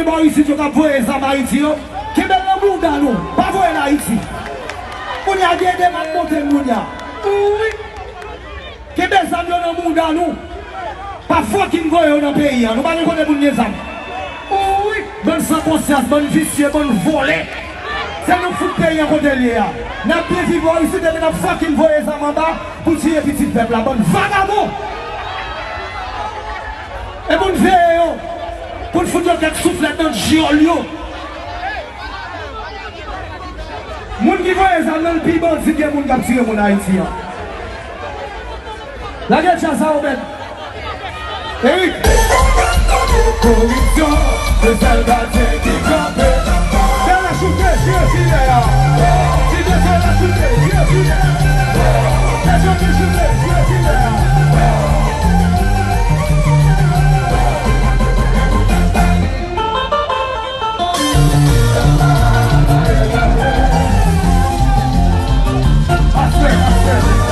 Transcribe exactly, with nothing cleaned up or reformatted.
bò isit yo k ap voye zam Ayiti yo, kenbe l nan bounda nou, pa voye l Ayiti. Kounye a gen de m ap monte l kounye a. Wi. Kenbe zam yo nan bounda nou. Pa fucking voye yo nan peyi a. Nou pa gen kote pou n gen zam. Wi. Bann san konsyans, bann visye, bann vòlè. Se nou k fout peyi an kote l ye a. N ap byen viv bò isit epi n ap fucking voye zam anba pou tiye pitit pèp la. Bann vagabon. E pou n veye yo, pou n fout yo kèk souflèt nan dyòl yo. Moun ki voye zam nan, l pi bandi ke moun k ap tire moun Ayiti an. Lage djaz sa, Obed. Eric. Koripsyon, se sèl Bondye ki kanpe. Fè lè choute, tire filè a. Tire, fè lè choute, tire filè a.